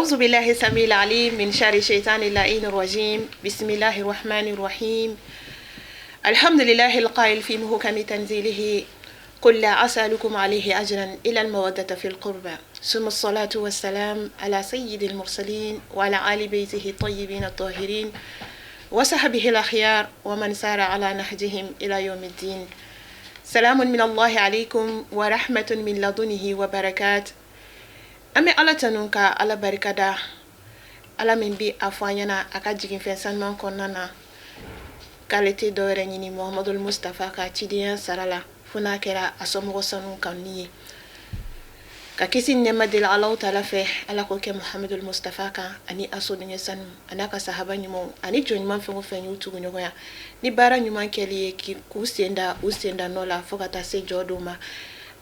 أعوذ بالله السميع العليم من شر الشيطان اللعين الرجيم. بسم الله الرحمن الرحيم. الحمد لله القائل في محكم تنزيله: قل لا أسألكم عليه أجرا إلا المودة في القربى. ثم الصلاة والسلام على سيد المرسلين وعلى آل بيته الطيبين الطاهرين وصحبه الأخيار ومن سار على نهجهم إلى يوم الدين. سلام من الله عليكم ورحمة من لدنه وبركات. An bɛ Ala tanu, ka Ala barikada, Ala min bi a fɔ an ɲɛna a ka jiginfɛn sanuman kɔnɔna na k'ale tɛ dɔwɛrɛ ɲini Muhamadul Mustafa ka cidenya sara la fo n'a kɛra a somɔgɔ sanu kanuni ye. Ka kisi nɛɛma deli Alahu taala fɛ, Ala k'o kɛ Muhamadul Mustafa kan ani a sodenkɛ sanu ani a ka sahaba ɲumanw ani jɔn ɲuman fɛn o fɛn y'u tugu ɲɔgɔnya ni baara ɲuman kɛli ye, k'u sen da u sen da nɔ la fo ka taa se jɔ don ma.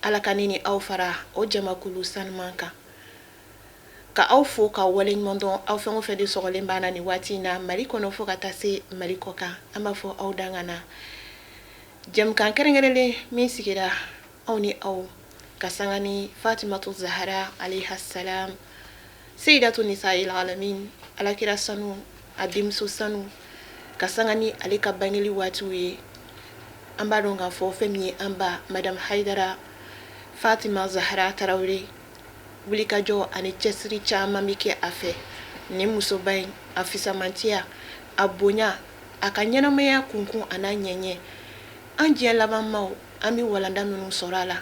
Ala ka ne ni aw fara o jamakulu sanuman kan. Ka aw fo ka waleɲuman dɔn, aw fɛn o fɛn de sɔgɔlen b'an na nin waati in na Mali kɔnɔ fo ka taa se Mali kɔ kan. An b'a fɔ aw dan ka na jɛmukan kɛrɛnkɛrɛnlen min sigira aw ni aw ka sanga ni Fatimatu Zahara alayha salam, seyidatu nisa'il alamin, alakira sanu a denmuso sanu, ka sanga ni ale ka bangeli waatiw ye. An b'a dɔn k'a fɔ fɛn min ye an ba Madame Hayidara Fatima Zahara Tarawele, wulikajɔ ani cɛsiri caman bɛ kɛ a fɛ. Nin musoba in, a fisamantiya, a bonya, a ka ɲɛnamaya kunkun a n'a ɲɛɲɛ, an diɲɛ labanmaw an bɛ walanda minnu sɔrɔ a la,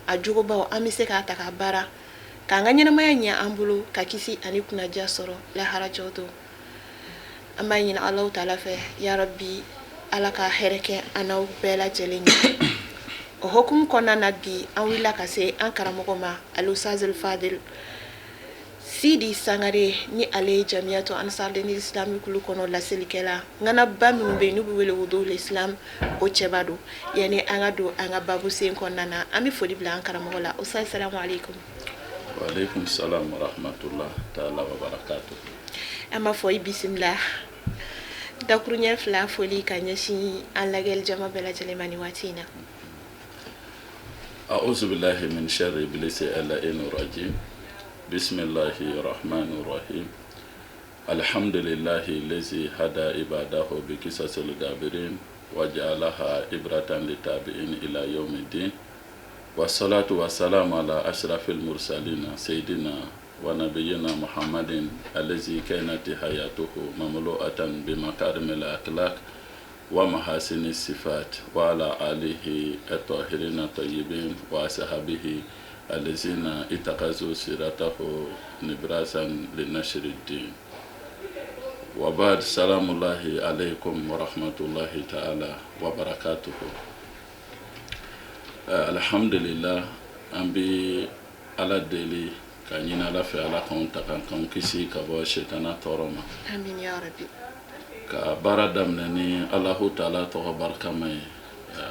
a jogobaw an bɛ se k'a ta ka baara k'an ka ɲɛnamaya ɲɛ an bolo, ka kisi ani kunnaja sɔrɔ lahara jɔ don. An b'a ɲini Alahu taala fɛ, ya Rabbi, Ala ka hɛrɛ kɛ an n'aw bɛɛ lajɛlen ye. O hukumu kɔnɔna na, bi an wulila ka se an karamɔgɔ ma, Alustazul Fadil Sidi Sangare, ni ale ye Jamiyatu Ansardini Islami kulu kɔnɔ laselikɛla ŋanaba minnu bɛ yen n'u bɛ wele Wudul Islam, o cɛba don. Yani an ka don an ka babu sen kɔnɔna na, an bɛ foli bila an karamɔgɔ la. Ustaz, salamu aleykum. Wa aleykum salam wa rahmatullah taala wa barakatuh. An b'a fɔ i bisimila. Dakuruɲɛ fila foli ka ɲɛsin an lajɛli jama bɛɛ lajɛlen ma nin waati in na. A'udhu billahi min sharri iblisi al-la'in rajim. Bismillahi rahmani rahim. Alhamdulillahi lazi hada ibadahu bi qisasil gabirin wa ja'alaha ibratan litabi'in ila yawmiddin. Wa salatu wa salam ala ashrafil mursalin sayyidina wa nabiyyina Muhammadin allazi kanat hayatuhu mamlu'atan bi makarimil akhlaq wa mahasini sifat wa ala alihi at-tahirina tayyibin wa ashabihi allazina ittakazu siratahu nibrasan linashri din. Wa ba'd, salamullahi alaykum wa rahmatullahi ta'ala wa barakatuhu. Alhamdulillah, an bi Ala deli ka ɲini Ala fɛ, Ala k'anw ta k'anw kisi ka bɔ setana tɔɔrɔ ma. Amin ya Rabbi. Ka baara daminɛ ni Alahu taala tɔgɔ barikama ye,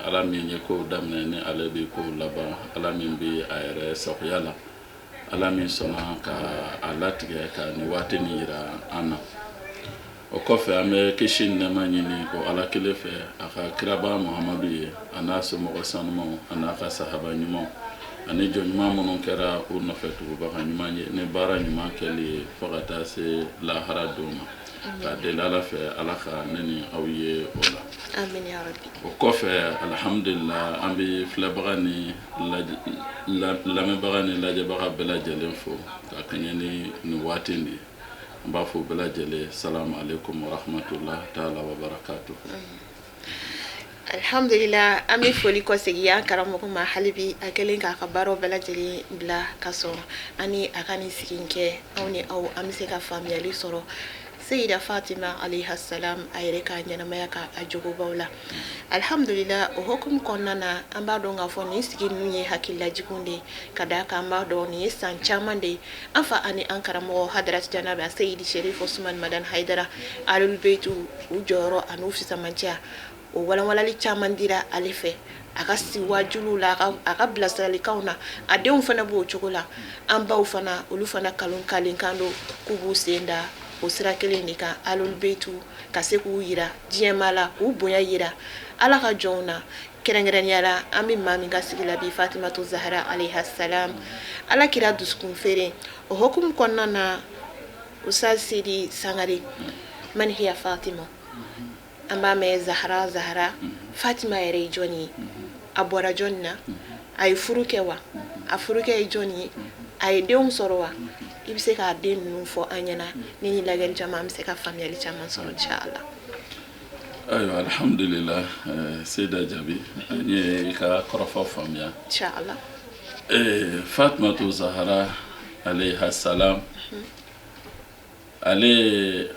Ala min ye kow daminɛ ni ale bɛ kow laban, Ala min bɛ a yɛrɛ sagoya la, Ala min sɔnna ka a latigɛ ka nin waati nin yira an na. O kɔfɛ, an bɛ kisi ni nɛɛma ɲini o Ala kelen fɛ a ka kiraba Muhamadu ye, a n'a somɔgɔ sanumanw, a n'a ka sahaba ɲumanw ani jɔn ɲuman minnu kɛra u nɔfɛ tugubaga ɲuman ye ni baara ɲuman kɛli ye fo ka taa se lahara don ma. K'a deli Ala fɛ, Ala ka ne ni aw ye o la. O kɔfɛ, alhamdulila, an bɛ filɛbaga ni lamɛnbaga ni lajɛbaga bɛɛ lajɛlen fo ka kɛɲɛ ni nin waati nin ye. An b'a fɔ bɛɛ lajɛlen salamu aleykum wa rahmatulah taala wa barakatuh. Alhamdulila, an bɛ foli kɔsegin an karamɔgɔ ma hali bi, a kɛlen k'a ka baaraw bɛɛ lajɛlen bila ka sɔn ani a ka nin sigi kɛ anw ni aw, an bɛ se ka faamuyali sɔrɔ Seyida Fatima alayha salam a yɛrɛ ka ɲɛnamaya ka a jogobaw la. Alhamdulila, o hukumu kɔnɔna na, an b'a dɔn k'a fɔ nin sigi ninnu ye hakililajiginw de ye, ka d'a kan an b'a dɔn nin ye san caman de ye an fa ani an karamɔgɔ Hadarati Janabi Seyidi Sherif Usman Madani Hayidara Ahlul Beytu u jɔyɔrɔ ani u fisamantiya, o walanwalali caman dira ale fɛ a ka si wajuliw la, a ka bilasiralikanw na. A denw fana b'o cogo la. An baw fana, olu fana kalon kalenkan don k'u b'u sen da o sira kelen de kan, Ahlul Beytu ka se k'u yira diɲɛmaa la, k'u bonya yira Ala ka jɔnw na. Kɛrɛnkɛrɛnnenya la, an bɛ maa min ka sigi la bi, Fatimatu Zahara alayha salam, Ala kira dusukun feere. O hukumu kɔnɔna na, Ustaz Sidi Sangare, man hiya Fatima? An b'a mɛn Zahara, Zahara. Fatima yɛrɛ ye jɔn ye? A bɔra jɔn na? A ye furu kɛ wa? A furukɛ ye jɔn ye? A ye denw sɔrɔ wa? I bɛ se k'a den ninnu fɔ an ɲɛna, ni ni lajɛli caman, an bɛ se ka faamuyali caman sɔrɔ, inshallah. Ayiwa, alhamdulillah, Seyida Jaabi, an ye i ka kɔrɔfɔ faamuya. Inshallah. Fatimatu Zahara alayha salam, ale ye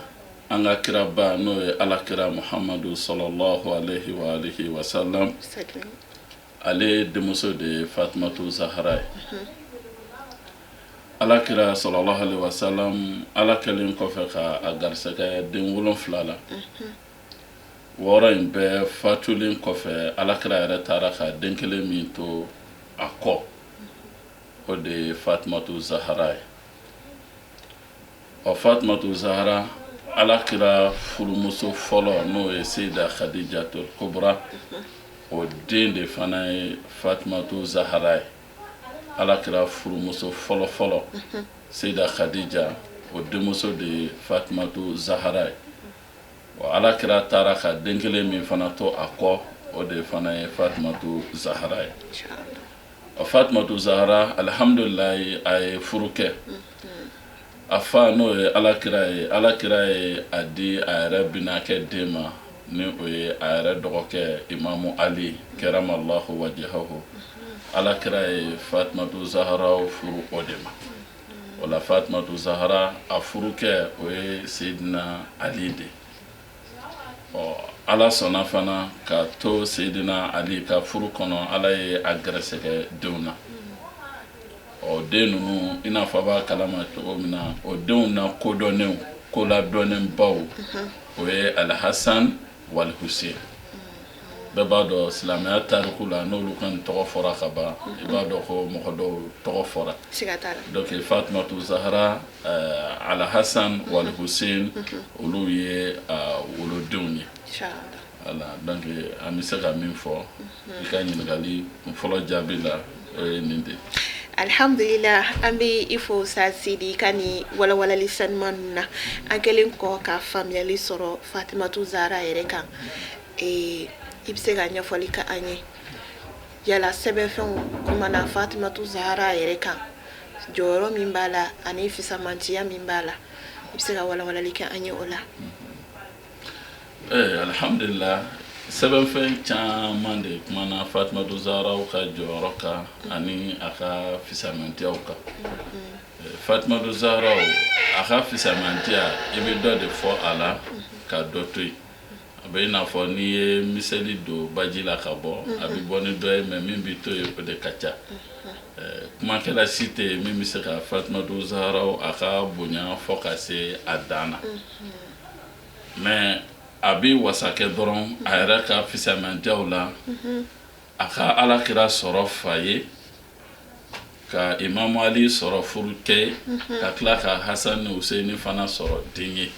an ka kiraba, n'o ye Alakira Muhamadu sallallahu alayhi wa alihi wa sallam, ale denmuso de ye Fatimatu Zahara ye. Alakira sallallahu alayhi wa sallam, Ala kɛlen kɔfɛ ka a garisɛgɛ den 7 la, 6 in bɛɛ fatulen kɔfɛ, Alakira yɛrɛ taara ka den kelen min to a kɔ, o de ye Fatimatu Zahara ye. Ɔ, Fatimatu Zahara, Alakira furumuso fɔlɔ, n'o ye Seyida Khadijatul Kubra, o den de fana ye Fatimatu Zahara ye. Alakira furumuso fɔlɔ fɔlɔ, Seyida Khadija, o denmuso de ye Fatimatu Zahara ye. Wa Alakira taara ka den kelen min fana to a kɔ, o de fana ye Fatimatu Zahara ye. Ɔ, Fatimatu Zahara, alihamudulilayi, a ye furu kɛ. A fa, n'o ye Alakira ye, Alakira ye a di a yɛrɛ binakɛ den ma, ni o ye a yɛrɛ dɔgɔkɛ Imamu Ali karamallahu wajahahu. Alakira ye Fatimatu Zahara furu o de ma. O la, Fatimatu Zahara, a furukɛ, o ye Seyidina Ali de. Ɔ, Ala sɔnna fana ka to Seyidina Ali ka furu kɔnɔ, Ala ye a gɛrɛsɛgɛ denw na. Ɔ, den ninnu, i n'a fɔ a b'a kalama cogo min na, o denw na kodɔnnenw, koladɔnnenbaw, o ye Alhasan wal Hussein. Bɛɛ b'a dɔn silamɛya tariku la, n'olu ka nin tɔgɔ fɔra ka ban, i b'a dɔn ko mɔgɔ dɔw tɔgɔ fɔra. Donc Fatimatu Zahara, Alhasan wal Hussein, olu ye wolodenw ye. Voilà, donc an bɛ se ka min fɔ i ka ɲininkali fɔlɔ jaabi la, o ye nin de. Alhamdulillah, an bɛ i fo sa Sidi, ka ni walawalali sanuman ninnu na. An kɛlen kɔ ka faamuyali sɔrɔ Fatimatu Zahara yɛrɛ kan, i bɛ se ka ɲɛfɔli kɛ an ye, yala sɛbɛnfɛnw kumana Fatimatu Zahara yɛrɛ kan, jɔyɔrɔ min b'a la ani fisamantiya min b'a la, i bɛ se ka walawalali kɛ an ye o la? Alhamdulillah, sɛbɛnfɛn caman de kumana Fatimatu Zaharaw ka jɔyɔrɔ kan ani a ka fisamantiyaw kan. Fatimatu Zaharaw, a ka fisamantiya, i bɛ dɔ de fɔ a la ka dɔ to yen. A bɛ i n'a fɔ n'i ye miseli don baji la ka bɔ, a bɛ bɔ ni dɔ ye, mais min bɛ to yen, o de ka ca. Kumakɛla si tɛ yen min bɛ se ka Fatimatu Zaharaw a ka bonya fɔ ka se a dan na, mais a bɛ wasa kɛ dɔrɔn a yɛrɛ ka fisamantiyaw la, a ka Alakira sɔrɔ fa ye, ka Imamu Ali sɔrɔ furukɛ ye, ka tila ka Hasan ni Hussein fana sɔrɔ den ye.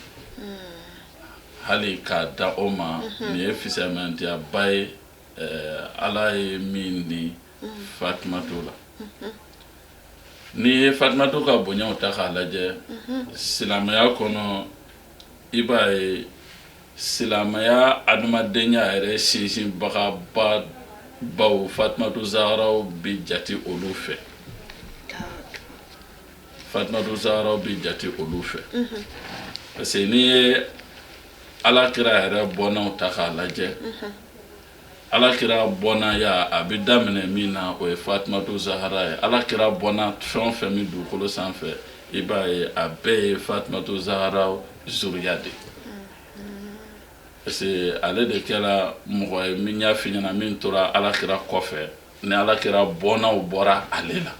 Hali k'a da o ma, nin ye fisamantiyaba ye Ala ye min di Fatimatu la. N'i ye Fatimatu ka bonyaw ta k'a lajɛ silamɛya kɔnɔ, i b'a ye silamɛya adamadenya yɛrɛ sinsinbagaba baw, Fatimatu Zaharaw bɛ jate olu fɛ. Fatimatu Zaharaw bɛ jate olu fɛ, parce que n'i ye Alakira yɛrɛ bɔnnaw ta k'a lajɛ, Alakira bɔnnaya, a bɛ daminɛ min na, o ye Fatimatu Zahara ye. Alakira bɔnna fɛn o fɛn min dugukolo sanfɛ, i b'a ye a bɛɛ ye Fatimatu Zahara zuriya de ye, parce que ale de kɛra mɔgɔ ye min y'a f'i ɲɛna, min tora Alakira kɔfɛ, ni Alakira bɔnnaw bɔra ale la.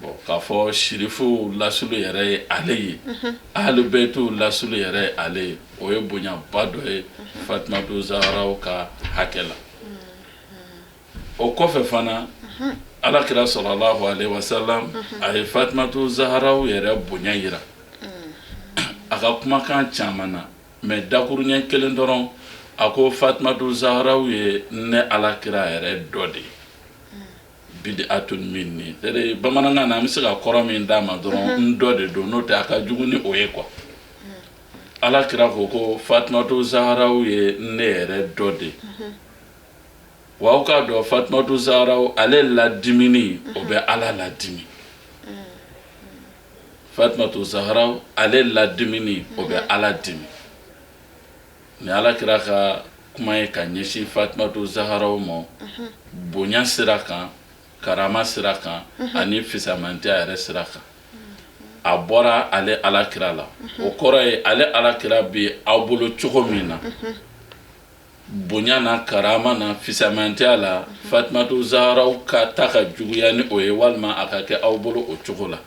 Bon, k'a fɔ sirifuw lasulu yɛrɛ ye ale ye, ahlubɛtiw lasulu yɛrɛ ye ale ye, o ye bonyaba dɔ ye Fatimatu Zaharaw ka hakɛ la. O kɔfɛ fana, Alakira sallallahu alaihi wasallam, a ye Fatimatu Zaharaw yɛrɛ bonya yira a ka kumakan caman na, mais dakuruɲɛ kelen dɔrɔn, a ko Fatimatu Zaharaw ye ne Alakira yɛrɛ dɔ de ye. Bid'atun minni, c'est à dire bamanankan na, an bɛ se ka kɔrɔ min d'a ma dɔrɔn, n dɔ de don, n'o tɛ a ka jugu ni o ye quoi. Ala kira ko ko Fatumatu Zaharaw ye ne yɛrɛ dɔ de. Wa aw k'a dɔn, Fatumatu Zaharaw, ale ladimini, o bɛ Ala ladimi. Fatumatu Zaharaw, ale ladimini, o bɛ Ala dimi. Ni Ala kira ka kuma ye ka ɲɛsin Fatumatu Zaharaw ma, bonya sira kan, karama sira kan ani fisamantiya yɛrɛ sira kan, a bɔra ale Ala kira la. O kɔrɔ ye, ale Ala kira bɛ aw bolo cogo min na bonya na, karama na, fisamantiya la, Fatumatu Zaharaw ka ta ka juguya ni o ye, walima a ka kɛ aw bolo o cogo la.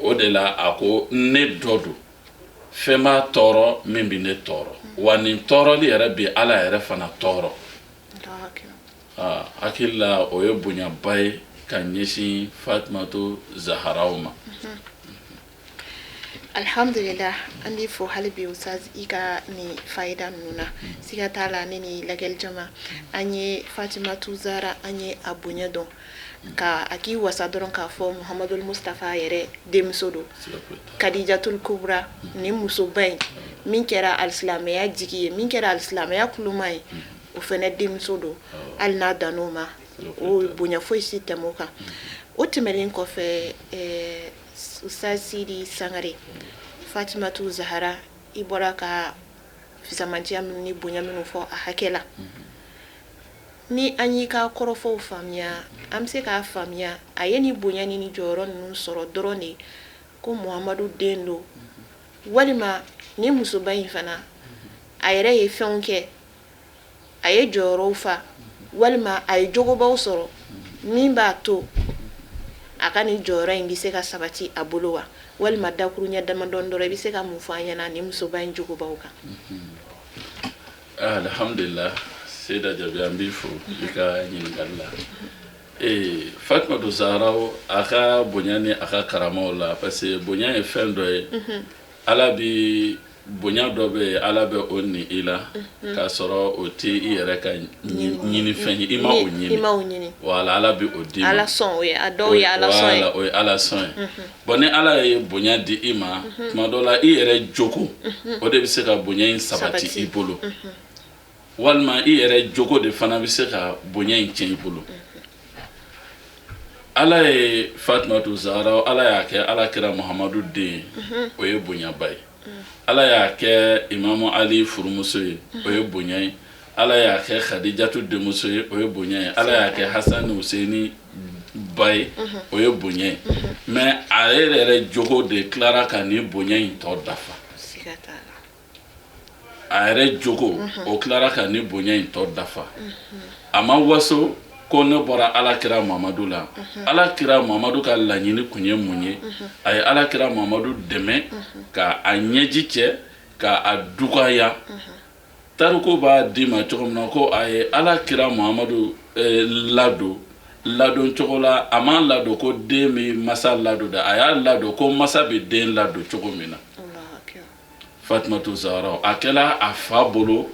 O de la a ko ne dɔ don, fɛn b'a tɔɔrɔ min bɛ ne tɔɔrɔ, wa nin tɔɔrɔli yɛrɛ bɛ Ala yɛrɛ fana tɔɔrɔ. Hakili la, o ye bonyaba ye ka ɲɛsin Fatumatu Zaharaw ma. Alhamdulillah, an b'i fo hali bi, Ustaz, i ka nin fayida ninnu na. Siga t'a la, ne ni lajɛli jama, an ye Fatimatu Zahara, an ye a bonya dɔn ka a k'i wasa dɔrɔn k'a fɔ Muhamadul Mustafa yɛrɛ denmuso don, Kadijatul Kubra, ni musoba in min kɛra alisilamɛya jigi ye, min kɛra alisilamɛya kuluma ye, o fɛnɛ denmuso don. Hali n'a dan'o ma, o bonya foyi si tɛmɛ o kan. O tɛmɛnen kɔfɛ, Ustaz Sidi Sangare, Fatimatu Zahara, i bɔra ka fisamantiya minnu ni bonya minnu fɔ a hakɛ la, ni an y'i ka kɔrɔfɔw faamuya, an bɛ se k'a faamuya a ye ni bonya ni ni jɔyɔrɔ ninnu sɔrɔ dɔrɔn de ko Muhamadu den don, walima ni musoba in fana a yɛrɛ ye fɛnw kɛ, a ye jɔyɔrɔw fa, walima a ye jogobaw sɔrɔ min b'a to a ka nin jɔyɔrɔ in bɛ se ka sabati a bolo wa? Walima dakuruɲɛ damadɔni dɔrɔn, i bɛ se ka mun fɔ an ɲɛna nin musoba in jogobaw kan? Alhamdulillah, Seyida Jabi, an b'i fo i ka ɲininkali la. Ee, Fatumatu Zaharaw, a ka bonya ni a ka karamaw la, parce que bonya ye fɛn dɔ ye, Ala bi bonya dɔ bɛ yen, Ala bɛ o ni i la k'a sɔrɔ o tɛ i yɛrɛ ka ɲinifɛn ye, i ma o ɲini. I ma o ɲini. Wala, Ala bi o d'i ma. Ala sɔn, o ye a dɔw ye Ala sɔn ye. Voilà, o ye Ala sɔn ye. Bon, ni Ala ye bonya di i ma, tuma dɔ la i yɛrɛ jogo, o de bɛ se ka bonya in sabati i bolo, walima i yɛrɛ jogo de fana bɛ se ka bonya in tiɲɛ i bolo. Ala ye Fatumatu Zahara, Ala y'a kɛ Ala kira Muhamadu den ye, o ye bonyaba ye. Ala y'a kɛ Imamu Ali furumuso ye, o ye bonya ye. Ala y'a kɛ Khadijatu denmuso ye, o ye bonya ye. Ala y'a kɛ Hasan ni Huseni ba ye, o ye bonya ye. Mais a yɛrɛ jogo de tilara ka nin bonya in tɔ dafa. A yɛrɛ jogo, o tilara ka nin bonya in tɔ dafa. A ma waso ko ne bɔra Ala kira Mamadu la. Ala kira Mamadu ka laɲini kun ye mun ye? A ye Ala kira Mamadu dɛmɛ ka a ɲɛji cɛ, ka a dugaya. Tariku b'a di ma cogo min na ko a ye Ala kira Mamadu ladon ladon cogo la, a m'a ladon ko den bɛ masa ladon dɛ, a y'a ladon ko masa bɛ den ladon cogo min na. Fatumatu Zahara, a kɛla a fa bolo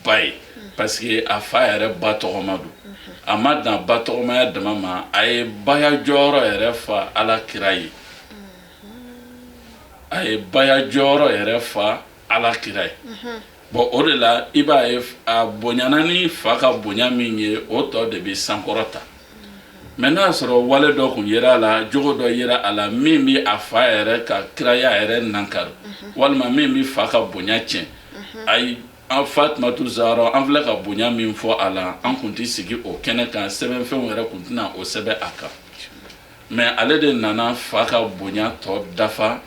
ba ye, parce que a fa yɛrɛ ba tɔgɔma don. A ma dan ba tɔgɔmaya dama ma, a ye baya jɔyɔrɔ yɛrɛ fa Ala kira ye. A ye baya jɔyɔrɔ yɛrɛ fa Ala kira ye. Bon, o de la i b'a ye a bonyana ni fa ka bonya min ye, o tɔ de bɛ sankɔrɔta. Mais n'a y'a sɔrɔ wale dɔ kun yera a la, jogo dɔ yera a la min bɛ a fa yɛrɛ ka kiraya yɛrɛ nankari, walima min bɛ fa ka bonya tiɲɛ, ayi, an Fatumatu Zahara, an filɛ ka bonya min fɔ a la, an kun tɛ sigi o kɛnɛ kan, sɛbɛnfɛnw yɛrɛ kun tɛna o sɛbɛn a kan. Mais ale de nana fa ka bonya tɔ dafa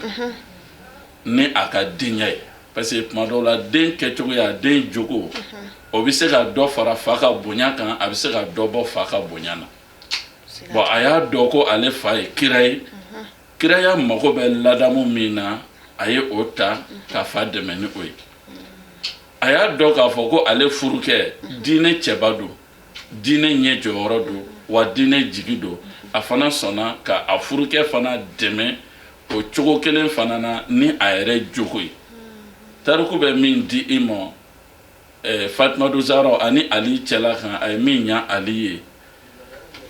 ni a ka denya ye, parce que tuma dɔw la, den kɛcogoya, den jogo, o bɛ se ka dɔ fara fa ka bonya kan, a bɛ se ka dɔ bɔ fa ka bonya na. Bon, a y'a dɔn ko ale fa ye kira ye, kiraya mago bɛ ladamu min na, a ye o ta ka fa dɛmɛ ni o ye. A y'a dɔn k'a fɔ ko ale furukɛ diinɛ cɛba don, diinɛ ɲɛ jɔyɔrɔ don, wa diinɛ jigi don. A fana sɔnna ka a furukɛ fana dɛmɛ o cogo kelen fana na ni a yɛrɛ jogo ye. Tariku bɛ min di i ma Fatumatu Zahara ani Ali cɛla kan, a ye min ɲa Ali ye,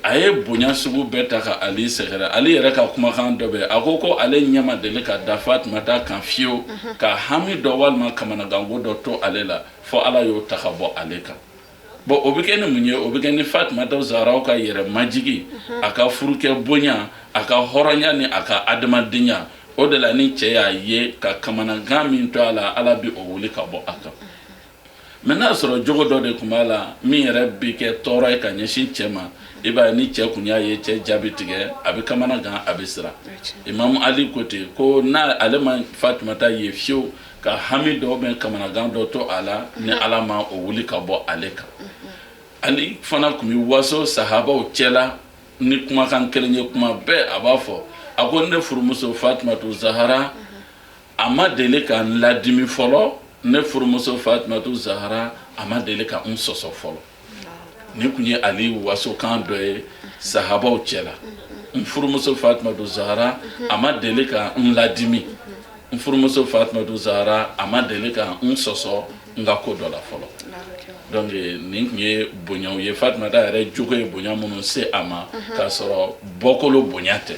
A ye bonya sugu bɛɛ ta ka Ali sɛgɛrɛ. Ali yɛrɛ ka kumakan dɔ bɛ, a ko ko ale ɲɛ ma deli ka da Fatumata kan fiyewu ka hami dɔ walima kamanaganko dɔ to ale la, fo Ala y'o ta ka bɔ ale kan. Bon, o bɛ kɛ ni mun ye? O bɛ kɛ ni Fatumata Zaharaw ka yɛrɛ majigi, a ka furukɛ bonya, a ka hɔrɔnya ni a ka adamadenya. O de la, ni cɛ y'a ye ka kamanagan min to a la, Ala bɛ o wuli ka bɔ a kan. Mais n'a sɔrɔ jogo dɔ de tun b'a la min yɛrɛ bɛ kɛ tɔɔrɔ ye ka ɲɛsin cɛ ma, i b'a ye ni cɛ kun y'a ye, cɛ ja bɛ tigɛ, a bɛ kamanagan, a bɛ siran. Imamu Ali ko ten ko n'a ale ma Fatumata ye fiyewu ka hami dɔ bɛ kamanagan dɔ to a la ni Ala ma o wuli ka bɔ ale kan. Ali fana tun bɛ waso sahabaw cɛla ni kumakan kelen ye. Kuma bɛɛ a b'a fɔ, a ko ne furumuso Fatumatu Zahara, a ma deli ka n ladimi fɔlɔ. Ne furumuso Fatumatu Zahara, a ma deli ka n sɔsɔ fɔlɔ. Nin tun ye Ali wasokan dɔ ye sahabaw cɛla: n furumuso Fatumatu Zahara, a ma deli ka n ladimi. N furumuso Fatumatu Zahara, a ma deli ka n sɔsɔ n ka ko dɔ la fɔlɔ. Donc nin tun ye bonyaw ye, Fatumata yɛrɛ jogo ye bonya minnu se a ma k'a sɔrɔ bɔkolo bonya tɛ.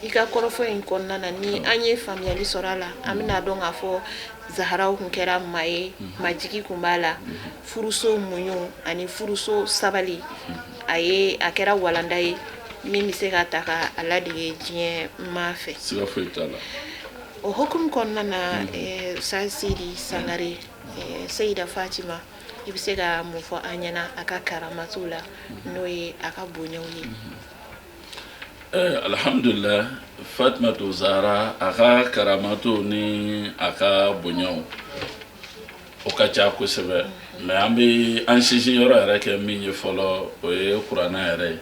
I ka kɔrɔfɔ in kɔnɔna na, ni an ye faamuyali sɔrɔ a la, an bɛna dɔn k'a fɔ Zaharaw tun kɛra maa ye, majigi tun b'a la, furuso muɲu ani furuso sabali. A ye a kɛra walanda ye min bɛ se ka ta ka a ladege diɲɛ maa fɛ. Siga foyi t'a la. O hukumu kɔnɔna na, Ustaz Sidi Sangare, Seyida Fatima, i bɛ se ka mun fɔ an ɲɛna a ka karamatiw la, n'o ye a ka bonyaw ye? Alhamdulillah, Fatimatu Zahara, a ka karamatiw ni a ka bonyaw, o ka ca kosɛbɛ. Mais an bɛ an sinsin yɔrɔ yɛrɛ kɛ min ye fɔlɔ, o ye kuranɛ yɛrɛ ye.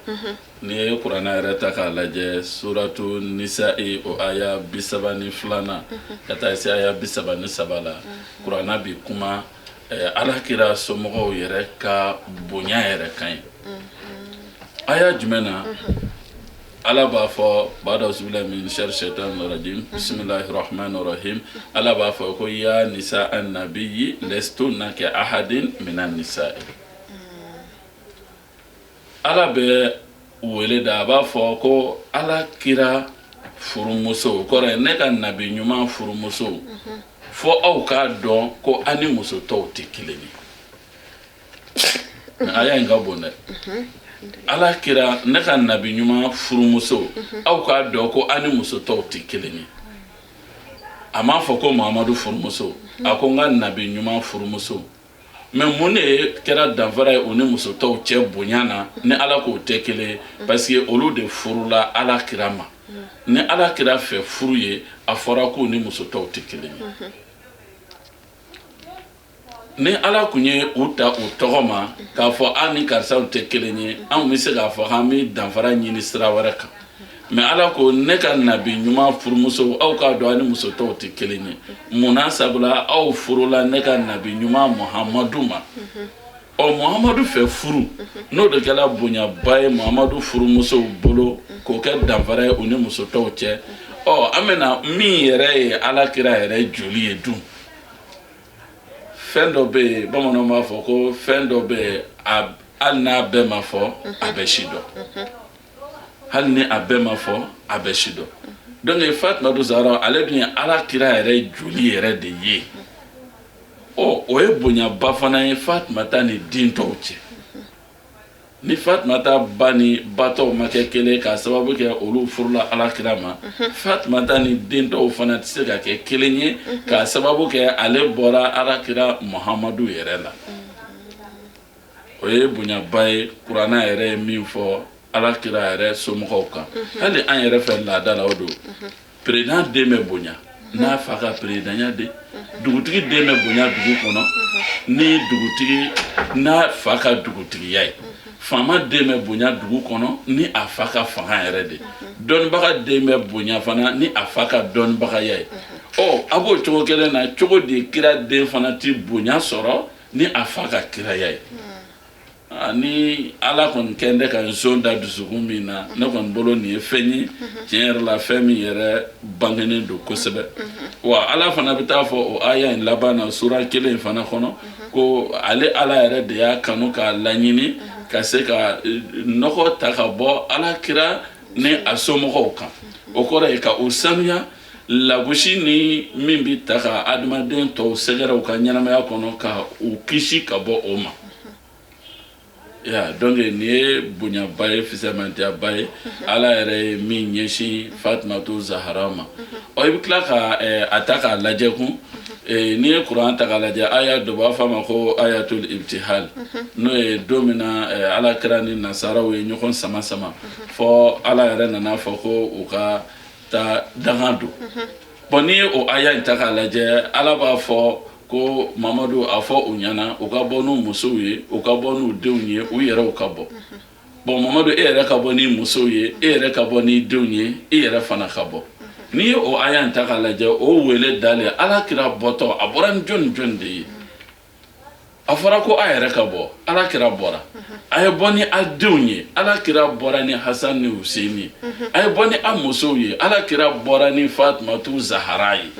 N'i ye kuranɛ yɛrɛ ta k'a lajɛ, suratu Nisa'i, o aya 32nan ka taa se aya 33 la, kuranɛ bi kuma Ala kira somɔgɔw yɛrɛ ka bonya yɛrɛ kan ye. Aya jumɛn na Ala b'a fɔ? Bada auzubillahi min shari shaitani rajim, bismillahi rahmani rahim. Ala b'a fɔ ko ya nisa an nabiyyi lastunna ka ahadin minan nisa'i. Ala bɛ wele da, a b'a fɔ ko Ala kira furumuso, o kɔrɔ ye ne ka nabi ɲuman furumuso, fo aw k'a dɔn ko aw ni muso tɔw tɛ kelen ye. Aya in ka bon dɛ. Ala kira, ne ka nabi ɲuman furumuso, aw k'a dɔn ko aw ni muso tɔw tɛ kelen ye. A m'a fɔ ko Muhamadu furumuso, a ko n ka nabi ɲuman furumuso. Mais mun de kɛra danfara ye u ni muso tɔw cɛ bonya na ni Ala k'o tɛ kelen ye? Parce que olu de furula Ala kira ma. Ni Ala kira fɛ furu ye, a fɔra k'u ni muso tɔw tɛ kelen ye. Ni Ala tun ye u ta u tɔgɔ ma k'a fɔ an ni karisaw tɛ kelen ye, anw bɛ se k'a fɔ k'an bɛ danfara ɲini sira wɛrɛ kan. Mais Ala ko ne ka nabi ɲuman furumuso, aw k'a dɔn aw ni muso tɔw tɛ kelen ye. Munna? Sabula aw furula ne ka nabi ɲuman Muhamadu ma. Ɔ, Muhamadu fɛ furu, n'o de kɛra bonyaba ye Muhamadu furumusow bolo, k'o kɛ danfara ye u ni muso tɔw cɛ. Ɔ, an bɛna min yɛrɛ ye Ala kira yɛrɛ joli ye dun? Fɛn dɔ bɛ yen, bamananw b'a fɔ ko fɛn dɔ bɛ yen, hali n'a bɛɛ ma fɔ, a bɛ si dɔn. Hali ni a bɛɛ ma fɔ, a bɛ si dɔn. Donc Fatumatu Zahara, ale dun ye Ala kira yɛrɛ joli yɛrɛ de ye. Ɔ, o ye bonyaba fana ye Fatumata ni den tɔw cɛ. Ni Fatumata ba ni ba tɔw ma kɛ kelen k'a sababu kɛ olu furula Ala kira ma, Fatumata ni den tɔw fana tɛ se ka kɛ kelen ye k'a sababu kɛ ale bɔra Ala kira Muhamadu yɛrɛ la. O ye bonyaba ye kuranɛ yɛrɛ ye min fɔ Ala kira yɛrɛ somɔgɔw kan. Hali an yɛrɛ fɛ laada la, o don président den bɛ bonya n'a fa ka présidentya de, dugutigi den bɛ bonya dugu kɔnɔ ni dugutigi n'a fa ka dugutigiya ye, faama den bɛ bonya dugu kɔnɔ ni a fa ka fanga yɛrɛ de, dɔnnibaga den bɛ bonya fana ni a fa ka dɔnnibagaya ye. Ɔ, a b'o cogo kelen na cogo di kira den fana ti bonya sɔrɔ ni a fa ka kiraya ye? Ni Ala kɔni kɛn tɛ ka nson da dusukun min na, ne kɔni bolo nin ye fɛn ye tiɲɛ yɛrɛ la, fɛn min yɛrɛ bangenen don kosɛbɛ. Wa Ala fana bɛ taa fɔ o aya in laban na, sura kelen in fana kɔnɔ, ko ale Ala yɛrɛ de y'a kanu k'a laɲini ka se ka nɔgɔ ta ka bɔ Ala kira ni a somɔgɔw kan. O kɔrɔ ye ka u sanuya lagosi ni min bɛ ta ka adamaden tɔw sɛgɛrɛ u ka ɲɛnamaya kɔnɔ, ka u kisi ka bɔ o ma. Ya, donc nin ye bonyaba ye, fisamantiyaba ye, Ala yɛrɛ ye min ɲɛsin Fatumatu Zahara ma. Ɔ, i bɛ tila ka a ta k'a lajɛ kun, n'i ye kuran ta k'a lajɛ, aya dɔ b'a fɔ a ma ko ayatul ibtihal, n'o ye don min na Ala kira ni nasaraw ye ɲɔgɔn sama sama fɔ Ala yɛrɛ nana fɔ ko u ka taa danga don. Bon, n'i ye o aya in ta k'a lajɛ, Ala b'a fɔ ko Mamadu a fɔ u ɲɛna u ka bɔ n'u musow ye, u ka bɔ n'u denw ye, u yɛrɛw ka bɔ. Bon, Mamadu, e yɛrɛ ka bɔ n'i musow ye, e yɛrɛ ka bɔ n'i denw ye, e yɛrɛ fana ka bɔ. N'i ye o aya in ta k'a lajɛ, o wele dalen Ala kira bɔtɔ, a bɔra ni jɔn jɔn de ye? A fɔra ko a yɛrɛ ka bɔ, Ala kira bɔra. A ye bɔ ni a denw ye, Ala kira bɔra ni Hasan ni Hussein ye. A ye bɔ ni a musow ye, Ala kira bɔra ni Fatumatu Zahara ye.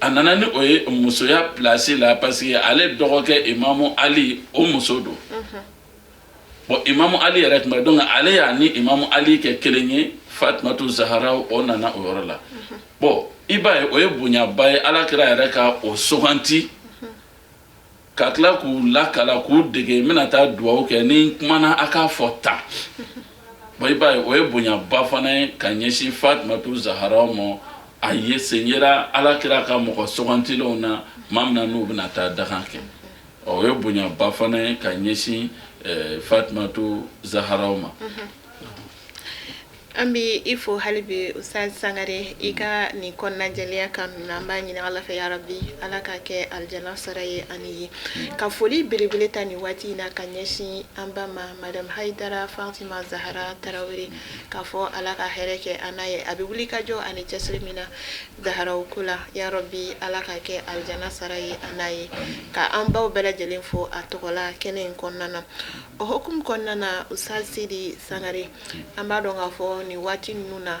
A nana ni o ye musoya place la, parce que ale dɔgɔkɛ Imamu Ali, o muso don. Bon, Imamu Ali yɛrɛ tun bɛ, donc ale y'a ni Imamu Ali kɛ kelen ye. Fatumatu Zahara, o nana o yɔrɔ la. Bon, i b'a ye, o ye bonyaba ye, Ala kira yɛrɛ ka o suganti ka tila k'u lakala, k'u dege, n bɛna taa duwawu kɛ, ni n kumana a k'a fɔ tan. Bon, i b'a ye, o ye bonyaba fana ye ka ɲɛsin Fatumatu Zahara ma. A ye sen yera Ala kira ka mɔgɔ sugantilenw na tuma min na n'u bɛna taa dakan kɛ. O ye bonyaba fana ye ka ɲɛsin Fatumatu Zahara ma. An bɛ i fo hali bi, Ustaz Sangare, i ka nin kɔnɔnajɛlenya kan ninnu. An b'a ɲini Ala fɛ, yarabi, Ala ka kɛ alijana sara ye ani ye. Ka foli belebele ta nin waati in na ka ɲɛsin an ba ma, Madame Hayidara Fatima Zahara Tarawele, k'a fɔ Ala ka hɛrɛ kɛ an n'a ye. A bɛ wuli ka jɔ ani cɛsiri min na Zaharaw ko la, yarabi, Ala ka kɛ alijana sara ye an n'a ye. Ka an baw bɛɛ lajɛlen fo a tɔgɔ la kɛnɛ in kɔnɔna na. O hukumu kɔnɔna na, Ustaz Sidi Sangare, an b'a dɔn k'a fɔ nin waati ninnu na,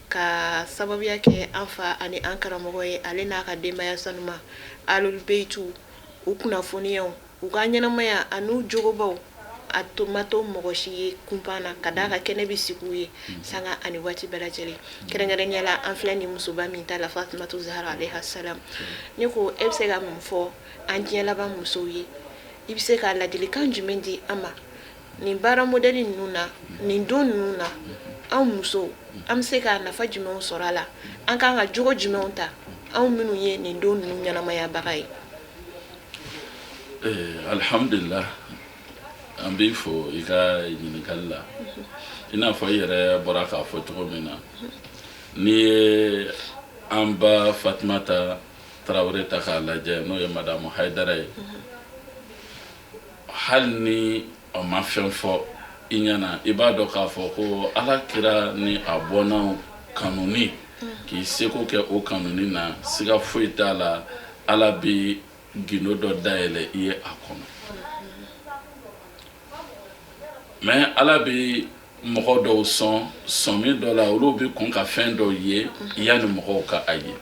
ka sababuya kɛ an fa ani an karamɔgɔ ye, ale n'a ka denbaya sanuma Ahlul Beytu, u kunnafoniyaw, u ka ɲɛnamaya an'u jogobaw, a to ma to mɔgɔ si ye kunpan na, ka d'a ka kɛnɛ bɛ sigi u ye sanga ani waati bɛɛ lajɛlen. Kɛrɛnkɛrɛnnenya la, an filɛ nin musoba min ta la, Fatumatu Zahara alayha salam. Ne ko, e bɛ se ka mun fɔ an diɲɛ laban musow ye? I bɛ se ka ladilikan jumɛn di an ma nin baara modèle ninnu na, nin don ninnu na? Anw musow, an bɛ se ka nafa jumɛnw sɔrɔ a la? An kan ka jogo jumɛnw ta, anw minnu ye nin don ninnu ɲɛnamayabaga ye? Alhamdulillah, an b'i fo i ka ɲininkali la. I n'a fɔ i yɛrɛ bɔra k'a fɔ cogo min na, n'i ye an ba Fatumata Tarawele ta k'a lajɛ, n'o ye Madamu Hayidara ye, hali ni a ma fɛn fɔ i ɲɛna, i b'a dɔn k'a fɔ ko Ala kira ni a bɔnnaw kanuni, k'i seko kɛ o kanuni na, siga foyi t'a la, Ala bi gindo dɔ dayɛlɛ i ye a kɔnɔ. Mais Ala bi mɔgɔ dɔw sɔn sɔmi dɔ la, olu bɛ kɔn ka fɛn dɔw ye yanni mɔgɔw ka a ye.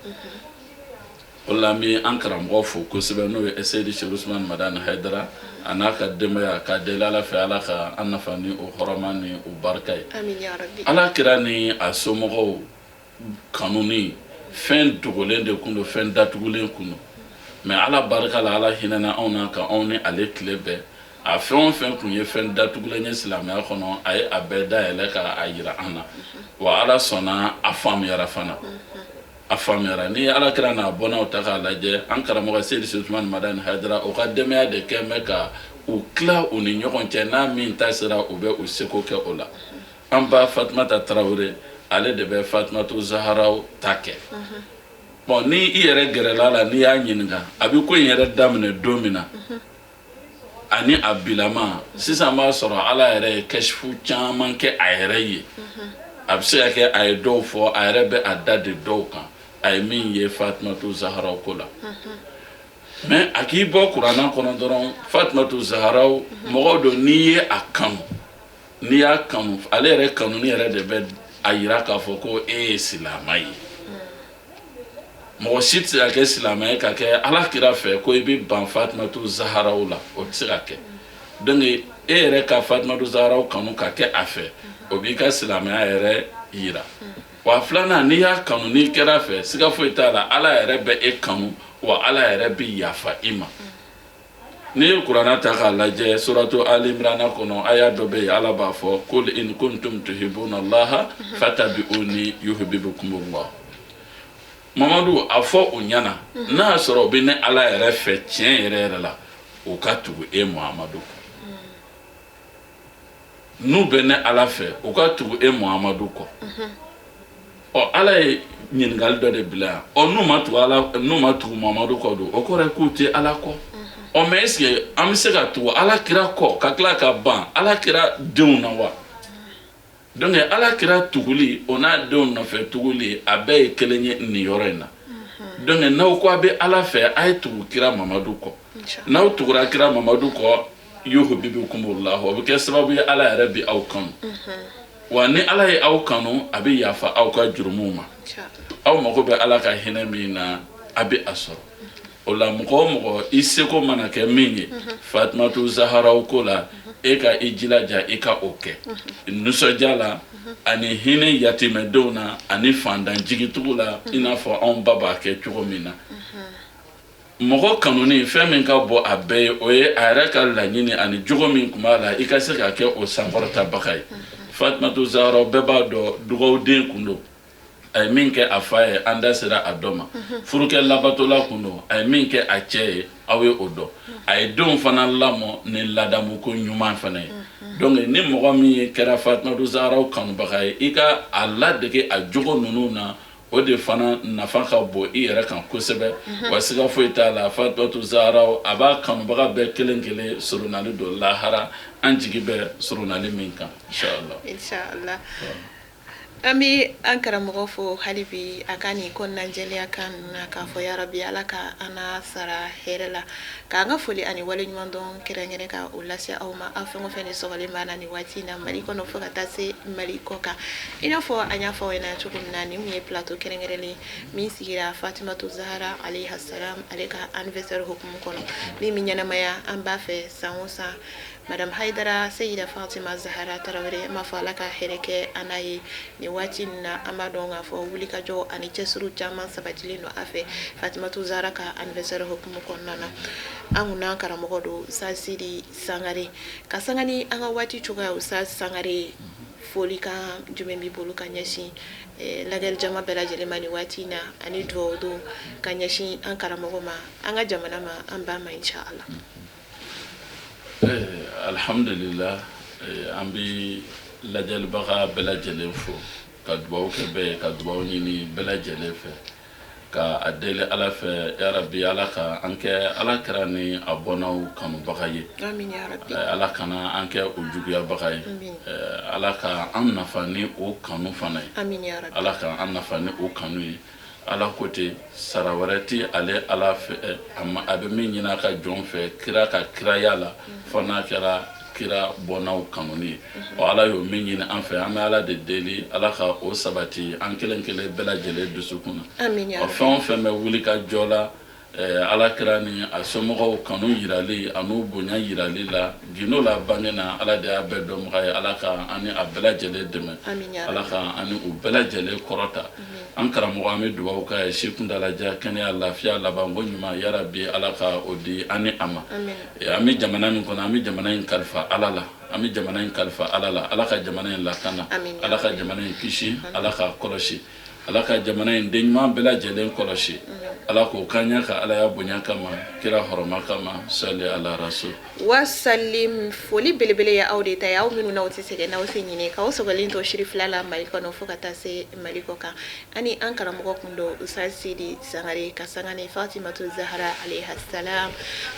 O la, an bɛ an karamɔgɔ fo kosɛbɛ, n'o ye Seyidi Seku Usumani Madani Hayidara, a n'a ka denbaya, k'a deli Ala fɛ, Ala ka an nafa ni o hɔrɔma ni o barika ye. Ala kira ni a somɔgɔw kanuni, fɛn dogolen de kun don, fɛn datugulen kun don. Mais Ala barika la, Ala hinɛna anw na ka anw ni ale tile bɛɛ. A fɛn o fɛn kun ye fɛn datugulen ye silamɛya kɔnɔ, a ye a bɛɛ dayɛlɛ k'a yira an na. Wa Ala sɔnna, a faamuyara fana, a faamuyara. N'i ye Ala kira n'a bɔnnaw ta k'a lajɛ, an karamɔgɔ Seyidi Usumani Madani Hayidara, o ka denbaya de kɛn bɛ ka u tila u ni ɲɔgɔn cɛ. N'a min ta sera, u bɛ u seko kɛ o la. An ba Fatumata Tarawele, ale de bɛ Fatumatu Zaharaw ta kɛ. Bon, ni i yɛrɛ gɛrɛla la, n'i y'a ɲininka, a bɛ ko in yɛrɛ daminɛ don min na ani a bilama sisan, b'a sɔrɔ Ala yɛrɛ ye kɛsifu caman kɛ a yɛrɛ ye. A bɛ se ka kɛ a ye dɔw fɔ, a yɛrɛ bɛ a da de dɔw kan, a ye min ye Fatumatu Zaharaw ko la. Mais a k'i bɔ kuranna kɔnɔ dɔrɔn, Fatumatu Zaharaw mɔgɔw don, n'i ye a kanu, n'i y'a kanu, ale yɛrɛ kanuni yɛrɛ de bɛ a yira k'a fɔ ko e ye silamɛ ye. Mɔgɔ si tɛ se ka kɛ silamɛ ye ka kɛ ala kira fɛ ko i bɛ ban Fatumatu Zaharaw la, o tɛ se ka kɛ. Donc e yɛrɛ ka Fatumatu Zaharaw kanu ka kɛ a fɛ, o b'i ka silamɛya yɛrɛ yira. Wa filanan, n'i y'a kanu, n'i kɛra fɛ, siga foyi t'a la, ala yɛrɛ bɛ e kanu, wa ala yɛrɛ bɛ yafa i ma. N'i ye kuranna ta k'a lajɛ, suratu Ali Imrana kɔnɔ, aya dɔ bɛ yen, ala b'a fɔ: kul in kuntum tuhibuna allaha fatabi'uni yuhibbukumullah. Mamadu, a fɔ u ɲɛna, n'a y'a sɔrɔ u bɛ ne ala yɛrɛ fɛ tiɲɛ yɛrɛ yɛrɛ la, u ka tugu e Muhamadu kɔ. N'u bɛ ne ala fɛ, u ka tugu e Muhamadu kɔ. Ɔ, ala ye ɲininkali dɔ de bila yan. Ɔ, n'u ma tugu ala, n'u ma tugu Muhamadu kɔ don, o kɔrɔ ye k'u tɛ ala kɔ. Ɔ, mais est ce que an bɛ se ka tugu ala kira kɔ ka tila ka ban ala kira denw na wa? Donc ala kira tuguli, o n'a denw nɔfɛ tuguli, a bɛɛ ye kelen ye nin yɔrɔ in na. Donc n'aw ko a bɛ ala fɛ, a ye tugu kira Mamadu kɔ. N'aw tugura kira Mamadu kɔ, yuhibbukumullah, o bɛ kɛ sababu ye ala yɛrɛ bɛ aw kanu. Wa ni ala ye aw kanu, a bɛ yafa aw ka jurumuw ma. Aw mago bɛ ala ka hinɛ min na, a bɛ a sɔrɔ o la. Mɔgɔ o mɔgɔ, i seko mana kɛ min ye Fatumatu Zaharaw ko la, e ka i jilaja i ka o kɛ nisɔndiya la ani hinɛ yatimɛdenw na ani fantan jigitugu la, i n'a fɔ anw ba b'a kɛ cogo min na. Mɔgɔ kanuni, fɛn min ka bɔ a bɛɛ ye, o ye a yɛrɛ ka laɲini ani jogo min tun b'a la, i ka se ka kɛ o sankɔrɔtabaga ye. Fatumatu Zaharaw, bɛɛ b'a dɔn, dugawuden kun don. A ye min kɛ a fa ye, an da sera a dɔ ma. Furukɛ labatola kun don. A ye min kɛ a cɛ ye, aw ye o dɔn. A ye denw fana lamɔ ni ladamuko ɲuman fana ye. Donc ni mɔgɔ min ye kɛra Fatumatu Zaharaw kanubaga ye, i ka a ladege a jogo ninnu na, o de fana nafa ka bon i yɛrɛ kan kosɛbɛ. Wa siga foyi t'a la, Fatumatu Zaharaw, a b'a kanubaga bɛɛ kelen kelen surunali don lahara, an jigi bɛ surunali min kan, inshallah. Inshallah. An bɛ an karamɔgɔ fo hali bi a ka nin kɔnɔnajɛlenya kan ninnu na, k'a fɔ yarabi ala ka an n'a sara hɛrɛ la, k'an ka foli ani waleɲuman dɔn kɛrɛnkɛrɛn ka o lase aw ma, aw fɛn o fɛn de sɔgɔlen b'an na nin waati in na, Mali kɔnɔ fo ka taa se Mali kɔ kan. I n'a fɔ an y'a fɔ aw ɲɛna cogo min na, nin kun ye plateau kɛrɛnkɛrɛnlen min sigira Fatimatu Zahara alayha salam ale ka anniversaire hukumu kɔnɔ, min bɛ ɲɛnamaya an b'a fɛ san o san. Madame Haidara Seyida Fatima Zahara Tarawele, an b'a fɔ ala ka hɛrɛ kɛ an n'a ye. Nin waati in na, an b'a dɔn k'a fɔ wulikajɔ ani cɛsiriw caman sabatilen don a fɛ Fatimatu Zahara ka anniversaire hukumu kɔnɔna na. An kun n'an karamɔgɔ don, Ustaz Sidi Sangare, ka sanga ni an ka waati cogoya. Ustaz Sangare, folikan jumɛn b'i bolo ka ɲɛsin lajɛli jama bɛɛ lajɛlen ma nin waati in na, ani dugawu don ka ɲɛsin an karamɔgɔ ma, an ka jamana ma, an ba ma, inshallah? Alhamdulillah, an bɛ lajɛlibaga bɛɛ lajɛlen fo, ka dugawu kɛ bɛɛ ye, ka dugawu ɲini bɛɛ lajɛlen fɛ, ka a deli ala fɛ, yarabi ala ka an kɛ ala kira ni a bɔnnaw kanubaga ye. Amin ya rabbi. Ala kana an kɛ o juguyabaga ye. Amin. Ala ka an nafa ni o kanu fana ye. Amin ya rabbi. Ala ka an nafa ni o kanu ye. Ala ko ten, sara wɛrɛ tɛ ale ala fɛ, a bɛ min ɲini a ka jɔn fɛ kira ka kiraya la, fo n'a kɛra kira bɔnnaw kanuni ye. Ɔ, ala y'o min ɲini an fɛ, an bɛ ala de deli, ala ka o sabati an kelen kelen bɛɛ lajɛlen dusukun na. Amin ya ɔ rabbi. Fɛn o fɛn bɛ wuli ka jɔ la, ala kira ni a somɔgɔw kanu yirali an'u bonya yirali la, gindo la, bange na, ala de y'a bɛɛ dɔnbaga ye. Ala ka an ni a bɛɛ lajɛlen dɛmɛ. Amin ya ala rabbi. ka an ni u bɛɛ lajɛlen kɔrɔta. An karamɔgɔ, an bɛ dugawu k'a ye, si kuntalajan, kɛnɛya, lafiya, labanko ɲuman, yarabi ala ka o di an ni a ma. Amin. An bɛ jamana min kɔnɔ, an bɛ jamana in kalifa ala la, an bɛ jamana in kalifa ala la. Ala ka jamana in lakana. Amin ya Ala ka rabbi. jamana in kisi, ala ka kɔlɔsi, ala ka jamana in den ɲuman bɛɛ lajɛlen kɔlɔsi. Ala k'o k'an ɲɛ ka ala ya bonya kama, kira hɔrɔma kama, sali ala rasul. Wasalim. Foli belebele ye aw de ta ye, aw minnu n'aw tɛ sɛgɛn, n'aw tɛ ɲinɛ k'aw sɔgɔlen to siri fila la Mali kɔnɔ fo ka taa se Mali kɔ kan. Ani an karamɔgɔ kun don, Ustaz Sidi Sangare, ka sanga ni Fatimatu Zahara alayha salam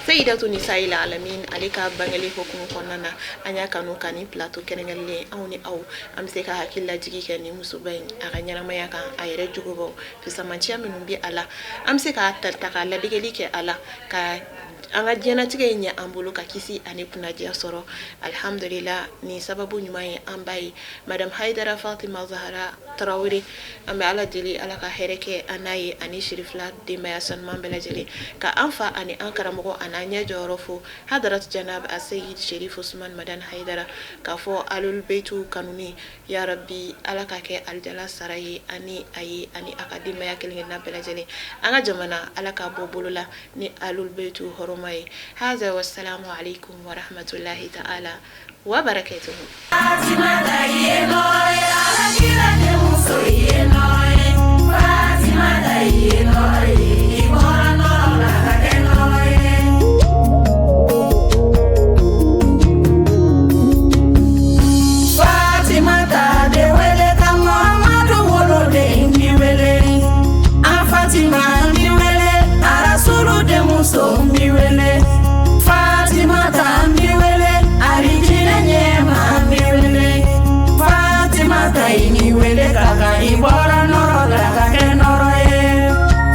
Sayyidatu Nisa'il Alamin ale ka bangeli hukumu kɔnɔna na, an y'a kanu ka ni plateau kɛrɛnkɛrɛnlen, anw ni aw, an bɛ se ka hakili lajigi kɛ ni musoba in a ka ɲɛnamaya kan. a yɛrɛ jogo bɔ fisamanciya minnu bɛ a la, an bɛ se k'a ta ta ka ladegeli kɛ a la, ka an ka diɲɛnatigɛ in ɲɛ an bolo, ka kisi ani kunnadiya sɔrɔ. Alihamdulila, ni sababu ɲuman ye an ba ye, Madame Hayidara Fatima Zahara Tarawele. An bɛ Ala deli, Ala ka hɛrɛ kɛ an n'a ye ani Sirifila denbaya sanuman bɛɛ lajɛlen, ka an fa ani an karamɔgɔ ani an ɲɛ jɔyɔrɔ fo, Hadarat Janab Aseyid Sherif Usman Madani Hayidara, k'a fɔ Alul Beytu kanuni, ya Rabbi, Ala ka kɛ alijana sara ye ani a ye ani a ka denbaya kelen-kelenna bɛɛ lajɛlen. An ka jamana, Ala k'a bɔ bolo la ni Alul Beytu hɔrɔma ye. Haza wasalamu alaikum wa rahmatullahi ta'ala wa barakatuhu.